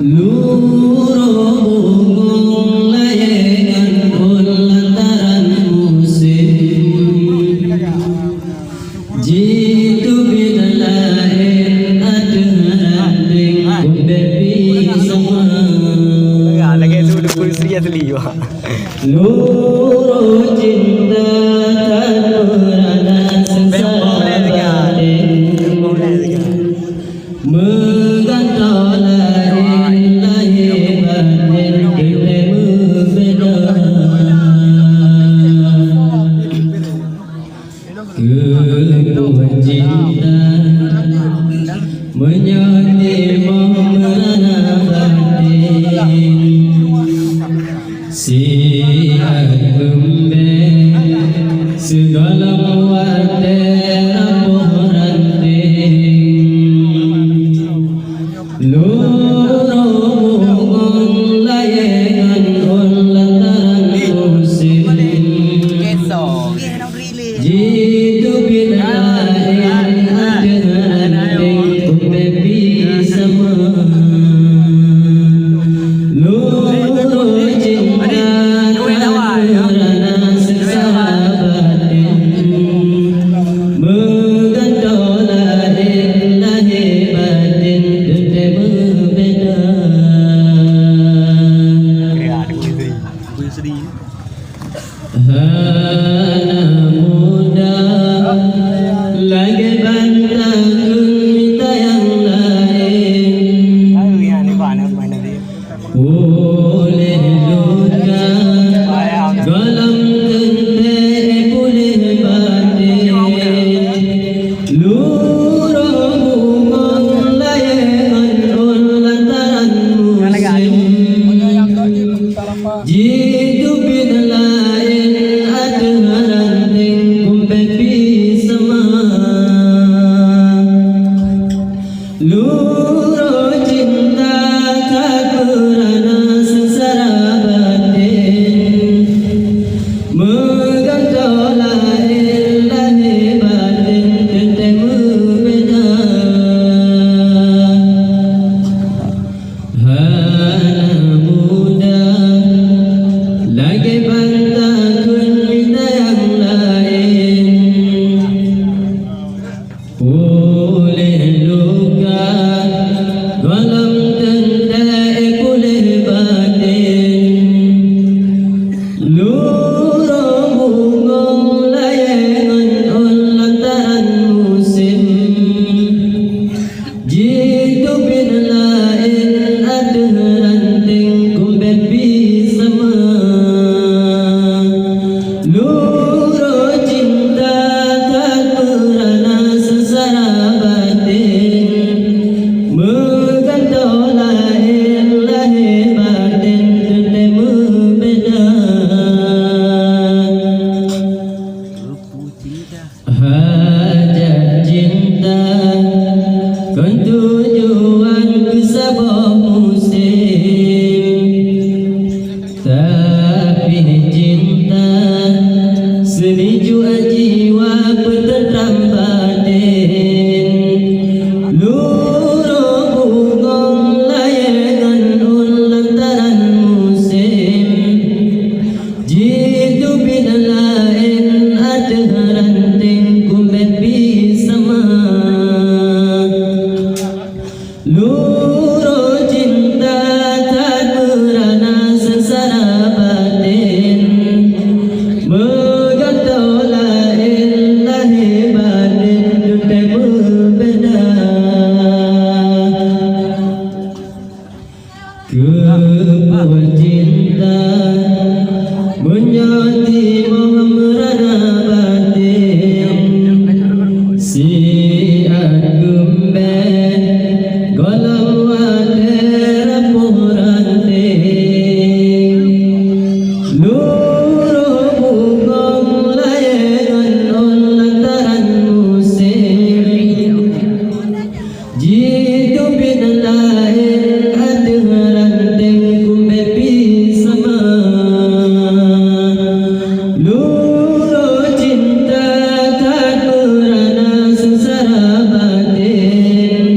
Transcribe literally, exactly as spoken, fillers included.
Lurô bungong layée ngon ôn lantaran musém. Jiteubiet laén ateueh randeng kumbet pih sama. Lagée tu, tu pun Sri asli juga. Lurô cinta that meurana sengsara batén. Meugantoe laén lahé batén teuntée meubeda. Keu cinta meunyoe timoh meurana batén. Siat eumbée sigohlom watée rapoh ranteng. Lurô bungong layée ngon ôn lantaran musém. Jiteubiet laén ateueh ranteng kumbet pih sama. Lurô cinta that meurana sengsara batén. Meugantoe laén lahé batén teuntée meubeda. Hana mudah lagée banta kheun mita nyang laén. Puléh luka gohlom teuntée puléh batén. Lurô bungong layée ngon ôn lantaran musém. Jiteubiet laén ateueh ranteng kumbet pih sama. Lurô cinta that meurana sengsara batén. Meugantoe laén lahé batén teuntée meubeda. Hana mudah lagée banta kheun mita nyang laén. Puléh luka gohlom teuntée puléh batén. Lurô bungong layée ngon ôn lantaran musém. Jiteubiet laén ateueh ranteng kumbet pih sama. Lurô cinta that meurana sengsara batén. Meugantoe laén lahé batén teuntée meubeda. Hajat cinta kon tujuan keu saboh musém, tapi cinta seunijua jiwa peuteutram batén. Lurô bungong layée ngon ôn lantaran musém. Jiteubiet laén ateueh ranteng kumbet pih sama. Lurô cinta that meurana sengsara batén. Meugantoe laén lahé batén teuntée meubeda. Keupeue cinta meunyoe timoh meurana batén? Siat geumbén gohlom watée rapoh ranteng. Lurô bungong layée ngon ôn lantaran musém. Jiteubiet laén ateueh ranteng kumbet pih sama. Lurô cinta that meurana seungsara batén.